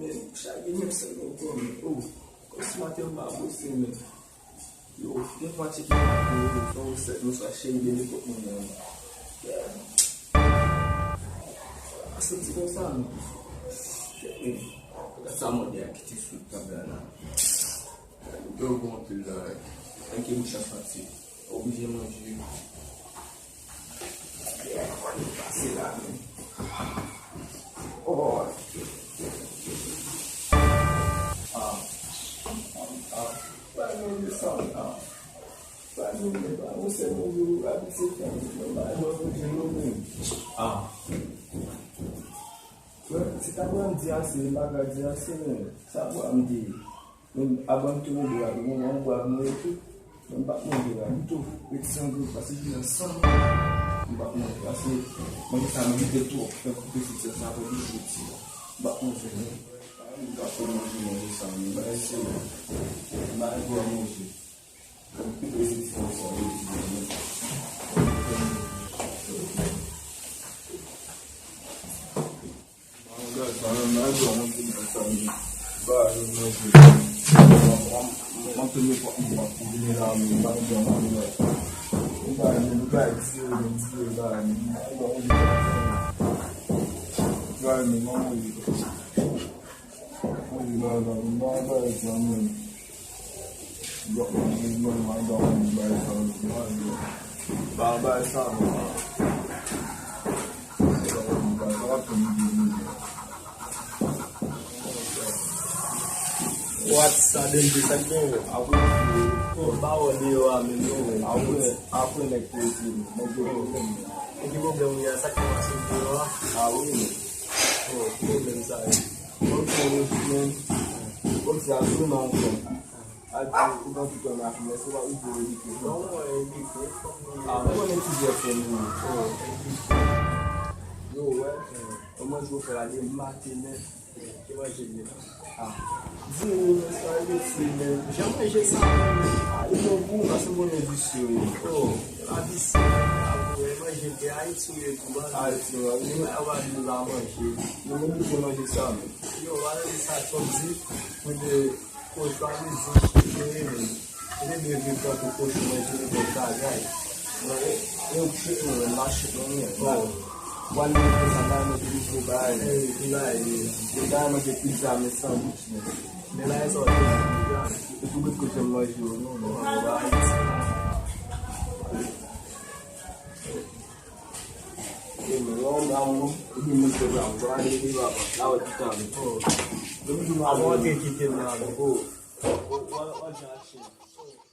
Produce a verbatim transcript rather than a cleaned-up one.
Men, chak gen menm sèl nou konnen. Oh, kòm si maten m pa bwese, men. Yo, gen fwa tcheke maten, yo, fè yon sèt, nou swa cheri de nenpòt moun nan. Yeah. A santi konsa, non. Gade sa mande a kite sou tab la, la. Yo bon anpil la. Tanke bouch la santi. Oblije manje. Pase la menm. Oh. Ah. Ah. Pa manje sa, ah. Pa manje, pa manje, se manje ou abitye fè. Mwen pa jwenn manje nou menm. Ah. Frè, si ta pran di ase, m pa ka di ase, men sa pran m di. Men avan m te manje la, mwen mwen bwa mwen tou. Men m pa manje la ditou. Rete san grenn, pase jounen san. M pa manje, pase manje sa manje twòp, fè koupe sou tèt sa, fè di soti. M pa manje, non. M pa fè manje, manje sa, men bagay serye. M pa gen dwa manje. Mwen di bagay sa, mwen pa bay sa, mwen. Ba, bay sa, mwen. What sa, Denje, sa k gen? Apre, oh, ba wè deyò a menm, non, men. Apre, apre, nèg poze, nèg gen pwoblèm. Nèg gen pwoblèm, wi, a sa k pase deyò a? A wi, men. Oh, ki pwoblèm sa ye? Bon, bon, men. Bon, se a tou nan fè. A di, ou gen tout an Afrik, èske w pa ouvri yo edike? Non, mwen edike, fòk mwen. Ah, mwen konnen plizyè fè nou. Oh, edike. Yo, wè. Mwen manje ou fè la de maten, men. Ki manje li la? Ah. Di, mwen sa edike, men. Jan manje sa, men. Ah, li bon pou ou, paske mwen konnen visye yo ye. Oh, la visye, ah, manje de Ayiti, ou ye tou, ba. Ayiti, wi. Mwen, ou pa di ou pa manje. Mwen, mwen oblije manje sa, men. Yo, pa di sa, kòm di, mwen de Kochon a vle di chèche, men. Li te byen viv tankou kochon, manje nenpòt bagay. Mwen, e, e, ou chèche, mwen, m pa chèche anyen. Bon. Ou al manje sa, ta manje nouvo bagay. E, ki bagay, e? Yo ta manje pizza, men sandwich, men. Men bagay sa, ou te di deja. E tou bèt kote m manje yo, non, non, non, Ayiti. E, men, yon moun, yon moun, epi moun fè sa, mwen ale de papa, la wè tout tan. Oh. Depi tou mwen ale. Avan w te kite m la, oh. Ou, ou, ou, ou,